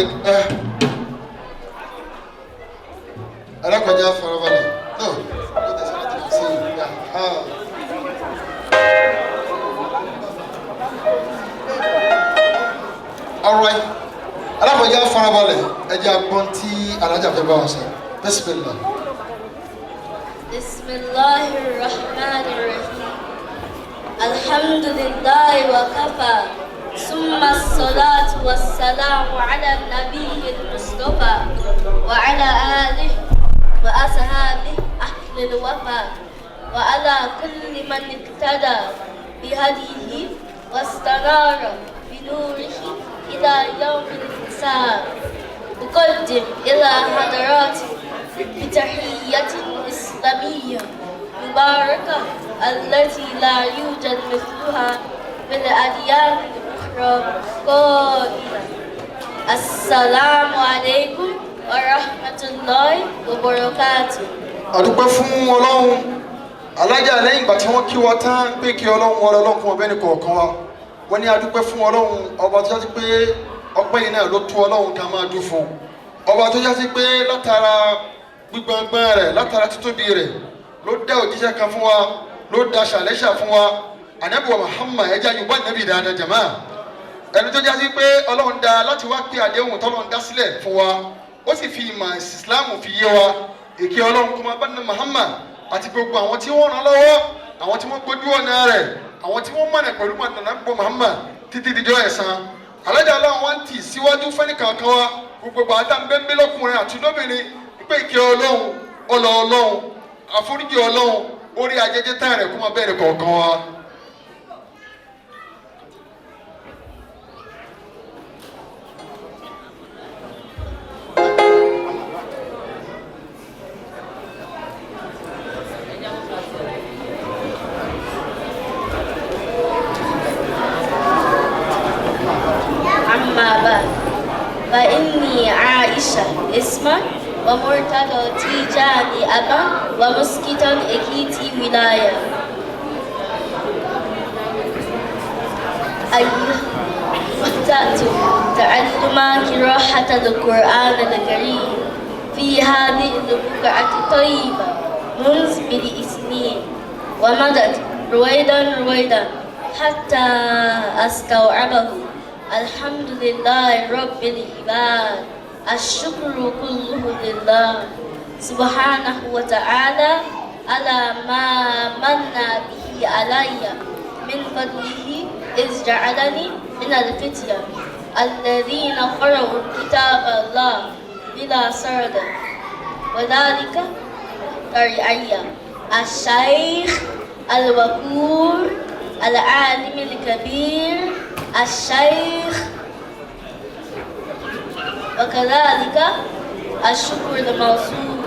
Thank alákọjá farabalẹ̀ no no tẹ̀sán láti fi sí i. Ah. All right, alákọjá farabalẹ̀, ẹ jẹ́ agbọ́n tí alájà fẹ́ bá wa sọ. Bismillah. بسم الله الرحمن الرحيم. الحمد لله وكفى، ثم الصلاة والسلام على النبي المصطفى وعلى آله وأصحابه أهل الوفا وعلى كل من اقتدى بهديه واستنار بنوره إلى يوم الحساب. أقدم إلى حضراتكم بتحية إسلامية مباركة التي لا يوجد مثلها في الأديان الأخرى، قائلة: السلام عليكم ورحمة الله وبركاته. Àdúpẹ́ fún Ọlọ́run. Alájà, lẹ́yìn ìgbà tí wọ́n kí wa tán pé kí Ọlọ́run wọlé, Ọlọ́run kún ọbẹ̀ ní kọ̀ọ̀kan wa, wọ́n ní adúpẹ́ fún Ọlọ́run Ọba tó jásí pé ọpẹ́ yìí náà ló tó Ọlọ́run ká máa dún fún, Ọba tó jásí pé látara gbígbọ́ngbọ́n rẹ̀, látara títóbi rẹ̀, ló dá òjíṣẹ́ kan fún wa, ló dá ṣàlẹ́ṣà fún wa, Ànábì wa Muhammad. Ẹja Yorùbá nàbì dáadáa jàmá. Ẹni tó jásí pé Ọlọ́run dá láti wá pé àdéhùn tọ́lọ́run dá sílẹ̀ fún wa, ó sì fi ìmọ̀ Ìsìláàmù fi yé wa. Ìkẹ́ Ọlọ́run kó máa bá ní Muhammad àti gbogbo àwọn tí wọ́n ràn lọ́wọ́, àwọn tí wọ́n gbójú ọ̀nà rẹ̀, àwọn tí wọ́n mọ̀nà pẹ̀lú mọ̀nà gbọ́ Muhammad títí dijọ́ ẹ̀san. Alájà, Ọlọ́run wá ń tì síwájú fẹ́ni kankan wa, gbogbo àtà ń bẹ́ńbẹ́ lọ́kùnrin àti lóbìnrin, pé ìkẹ́ Ọlọ́run, ọlọ́ Ọlọ́run, àforíjì Ọlọ́run, orí ajẹjẹ tán rẹ̀ kó máa bẹ̀rẹ̀ kọ̀ọ̀kan wa. أما بعد، فإني عائشة اسما ومرتضى تيجاني أبا ومسكتا إكيتي ولاية. أيها، بدأت تعلم قراءة القرآن الكريم في هذه البقعة الطيبة منذ بدء سنين، ومضت رويدا رويدا حتى أستوعبه. الحمد لله رب العباد، الشكر كله لله سبحانه وتعالى على ما من به علي من فضله، إذ جعلني من الفتية الذين قرأوا كتاب الله بلا سرد، وذلك ترعية الشيخ الوقور العالم الكبير الشيخ. وكذلك الشكر الموصول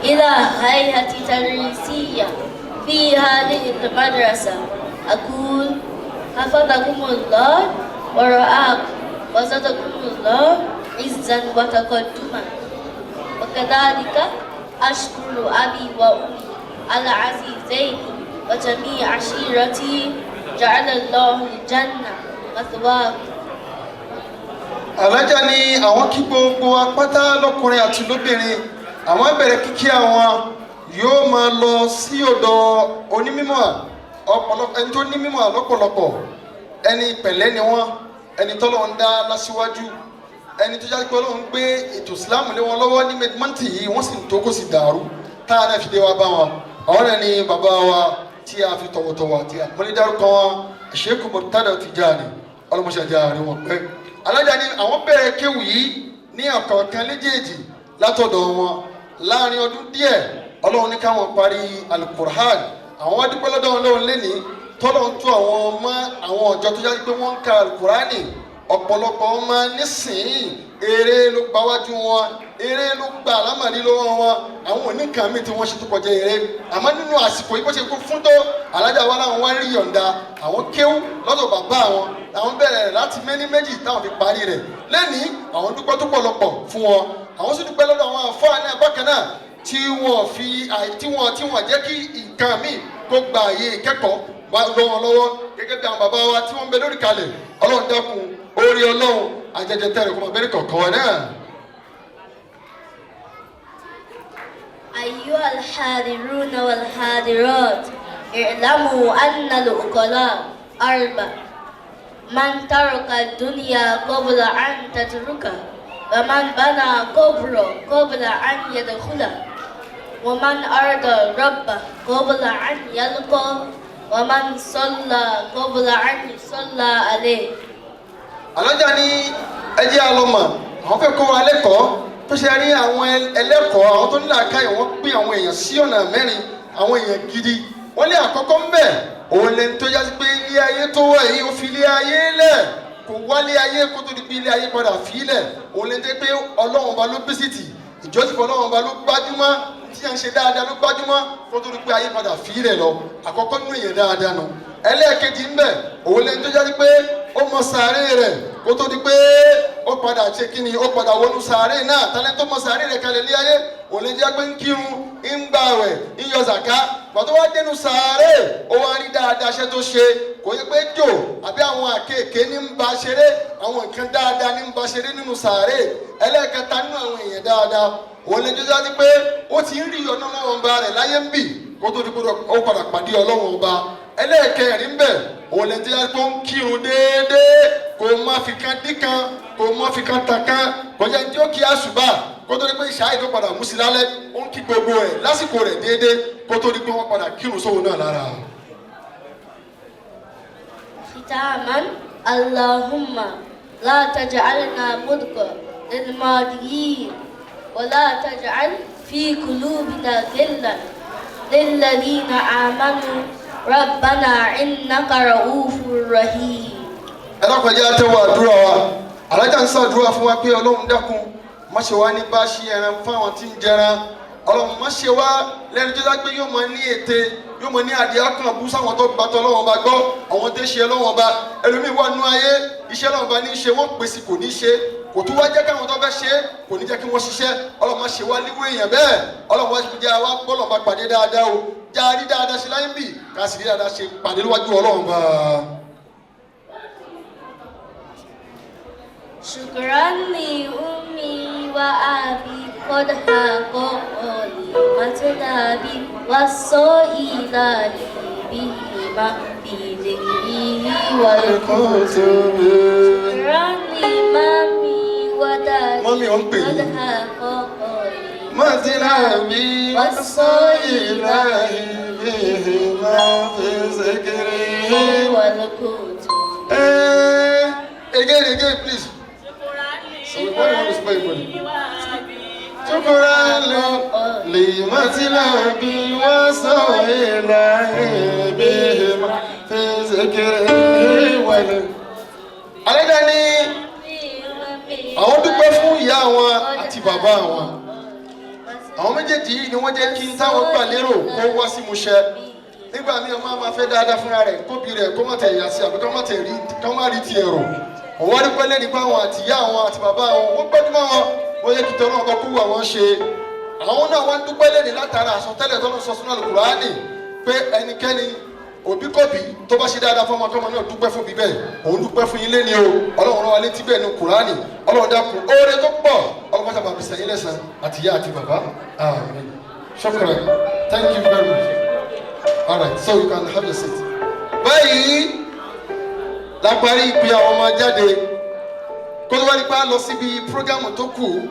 إلى هيئة تدريسية في هذه المدرسة، أقول حفظكم الله ورعاكم وزادكم الله عزا وتقدما. وكذلك أشكر أبي وأمي العزيزين وجميع عشيرتي، جعل الله الجنة مثواكم. Alájà ní àwọn kí gbogbo apáta lọ́kùnrin àti lóbìnrin. Àwọn bẹ̀rẹ̀ kíkí, àwọn yóò máa lọ sí ọ̀dọ̀ onímọ̀ ọ̀pọ̀lọpọ̀, ẹni tó ní mímọ̀ lọ́pọ̀lọpọ̀, ẹni pẹ̀lẹ́ ni wọ́n, ẹni tọ́lọ́ ń dá lásìwájú, ẹni tó jáde pé Ọlọ́run gbé ètò Ìsìláàmù lé wọn lọ́wọ́ ní mẹ́tìmọ́ntì yìí, wọ́n sì ń tó kó sì dàrú táwọn náà fi dé wá bá wọn. Àwọn náà ni bàbá wa tí a fi tọ̀wọ̀tọ̀wọ̀ àti àpọ́nlé dárúkọ wọn, Sheikh Murtada Tijani, ọlọ́mọṣẹ́jà àárín wọn pẹ́. Alájà ni àwọn bẹ̀rẹ̀ kéwù yìí ní ọ̀kọ̀ọ̀kan léjèèjì látọ̀dọ̀ wọn. Láàrin ọdún díẹ̀, Ọlọ́run ní káwọn parí Alukur'an. Àwọn wá dúpẹ́ lọ́dọ̀ Ọlọ́run lẹ́ni tọ́lọ́run tó àwọn ọmọ àwọn ọ̀jọ́ tó yára pé wọ́n ń ka Alukur'ani. Ọ̀pọ̀lọpọ̀ ọmọ nísìnyí, eré ló gbáwájú wọn, eré ló gba àlámàrí lọ́wọ́ wọn. Àwọn oníkan mi tí wọ́n ṣe tó kọjá eré. Àmọ́ nínú àsìkò yìí, bó ṣe kú fún tó, alájà wa láwọn wá rí yọ̀ǹda àwọn kéwú lọ́dọ̀ bàbá àwọn, àwọn bẹ̀rẹ̀ láti méní méjì táwọn fi parí rẹ̀ lẹ́nìí. Àwọn dúpẹ́ tó pọ̀lọpọ̀ fún wọn, àwọn sì dúpẹ́ lọ́dọ̀ àwọn àfáà náà bákan náà tí wọ́n fi tí wọ́n jẹ́ kí nǹkan míì kó gba àyè ìkẹ́kọ̀ọ́ lọ́wọ́ lọ́wọ́, gẹ́gẹ́ bí àwọn bàbá wa tí wọ́n ń bẹ lórí kalẹ̀. Ọlọ́run dákun, orí Ọlọ́run. Ajẹjẹ tẹrẹ kó máa bẹ́ẹ̀ kọ̀ọ̀kan wa náà. أيها الحاضرون والحاضرات، اعلموا أن العقلاء أربع: من ترك الدنيا قبل أن تتركه، ومن بنى قبره قبل أن يدخله، ومن أرضى ربه قبل أن يلقاه، ومن صلى قبل أن يصلى عليه. Alájà ní ẹjẹ́ alọ́mọ àwọn fẹ́ kọ́ wa lẹ́kọ̀ọ́ tó ṣe rí àwọn ẹlẹ́kọ̀ọ́, àwọn tó ní làákàyè, wọ́n pín àwọn èèyàn sí ọ̀nà mẹ́rin, àwọn èèyàn gidi. Wọ́n lé àkọ́kọ́ ń bẹ̀, òun lẹni tó yá sí pé ilé ayé tó wà yìí, ó fi ilé ayé lẹ̀, kò wálé ayé kó tó di pé ilé ayé padà fi lẹ̀. Òun lẹni tó pé Ọlọ́run Ọba ló bísìtì ìjọsìn fún, Ọlọ́run Ọba ló gbájúmọ́, tí à ń ṣe dáadáa ló gbájúmọ́ kó tó di pé ayé padà fi lẹ̀ lọ. Àkọ́kọ́ nínú èèyàn dáadáa nù. Ẹlẹ́ẹ̀kejì ń bẹ̀, òun lẹni tó jáde pé ó mọ sàárè rẹ̀ kó tó di pé ó padà ṣe kí ni, ó padà wọnú sàárè náà. Tálẹ́ tó mọ sàárè rẹ̀ kalẹ̀ lé ayé, òun lè jẹ́ pé ń kírun, ń gbààwẹ̀, ń yọ zàká. Pàtó wá dénú sàárè, ó wá rí dáadáa ṣẹ́ tó ṣe, kò yẹ pé jò àbí àwọn àkekèé ní ń ba ṣeré, àwọn nǹkan dáadáa ní ń ba ṣeré nínú sàárè. Ẹlẹ́ẹ̀kẹta nínú àwọn èèyàn dáadáa, òun lè jẹ́ pé ó ti ń rí ọ̀nà Ọlọ́run Ọba rẹ̀ láyé ń bì kó tó di pé ó padà pàdé Ọlọ́run Ọba. Ẹlẹ́ẹ̀kẹrin bẹ̀, òun lè jẹ́ tó ń kírun déédéé, kò má fi kan dín kan, kò má fi kan tàn kan, kò jẹ́ tí ó kí àṣùbà kó tó di pé ìṣáì tó padà mú sí lálẹ́, ó ń kí gbogbo ẹ̀ lásìkò rẹ̀ déédéé kó tó di pé wọ́n padà kírun sóhun náà lára. ختاما، اللهم لا تجعلنا مضغة للماضيين، ولا تجعل في قلوبنا غلا للذين آمنوا، ربنا إنك رؤوف رحيم. Ẹ dákun, ẹ jẹ́ àtẹ́wọ́ àdúrà wa. Alájà ń ṣàdúrà fún wa pé Ọlọ́run dákun, má ṣe wá ní bá ṣe ẹran fáwọn tí ń jẹran. Ọlọ́run, má ṣe wá lẹ́nu tó dá pé yóò mọ ní ète, yóò mọ ní adìẹ kan bú sáwọn tó gbàtọ́ Ọlọ́run Ọba gbọ́, àwọn tó ṣe Ọlọ́run Ọba. Ẹlòmíì wà nú ayé, iṣẹ́ Ọlọ́run Ọba ní í ṣe, wọ́n pèsè kò ní ṣe, kò tún wá jẹ́ káwọn tó fẹ́ ṣe, kò ní jẹ́ kí wọ́n ṣiṣẹ́. Ọlọ́run, má ṣe wá líwé èèyàn bẹ́ẹ̀. Ọlọ́run, wá jẹ́ wá bọ́lọ̀ bá pàdé dáadáa o, já rí dáadáa ṣe láyé ń bì, ká sì rí dáadáa ṣe pàdé níwájú Ọlọ́run bá. شكرا لأمي وأبي قد حققوا لي مطلبي، والسائل لي بهما في ذكره والكتب. شكرا لمامي ودادي Mummy ò ń pè قد yín. حققوا لي مطلبي والسائل بهما في ذكره والكتب. Again, again, please. So we don't want to spoil anybody. شكرا لمطلبي وسائل بهما في ذكره وال Alẹ́dá ní àwọn dúpẹ́ fún ìyá àwọn àti bàbá àwọn. Àwọn méjèèjì yìí ni wọ́n jẹ́ kí n táwọn gbà lérò kó wá sí musẹ. Nígbà míì, ọmọ máa fẹ́ dáadáa fúnra rẹ̀, kóbi rẹ̀ kó má tẹ̀ yà sí, àbí kó má tẹ̀ rí, kó má rí tiẹ̀ rò. Òwò rí pẹ́lẹ́ nípa àwọn àti ìyá àwọn àti bàbá àwọn, wọ́n gbẹ́dúmọ́ wọn, wọ́n yẹ kí tọ́lọ́ ọkọ̀ kú àwọn ṣe. Àwọn náà wọ́n dúpẹ́ lẹ́ni látara àsọtẹ́lẹ̀ tọ́lọ́ sọ sínú Àlùkùránì pé ẹnikẹ́ni òbíkọ́bí tó bá ṣe dáadáa fún ọmọ, kọ́mọ náà dúpẹ́ fún bíbẹ́. Òun dúpẹ́ fún yín lẹ́ni o. Ọlọ́run rán wa létí bẹ́ẹ̀ ní Kùránì. Ọlọ́run dákun, oore tó pọ̀, Ọlọ́run sábà fi sẹ́yìn lẹ́sàn àti ìyá àti bàbá. Àmín. Shukran, thank you very much. All right, so you can have your seat. Báyìí la parí ìpè àwọn ọmọ jáde kó tó wá nípa lọ síbi program tó kù.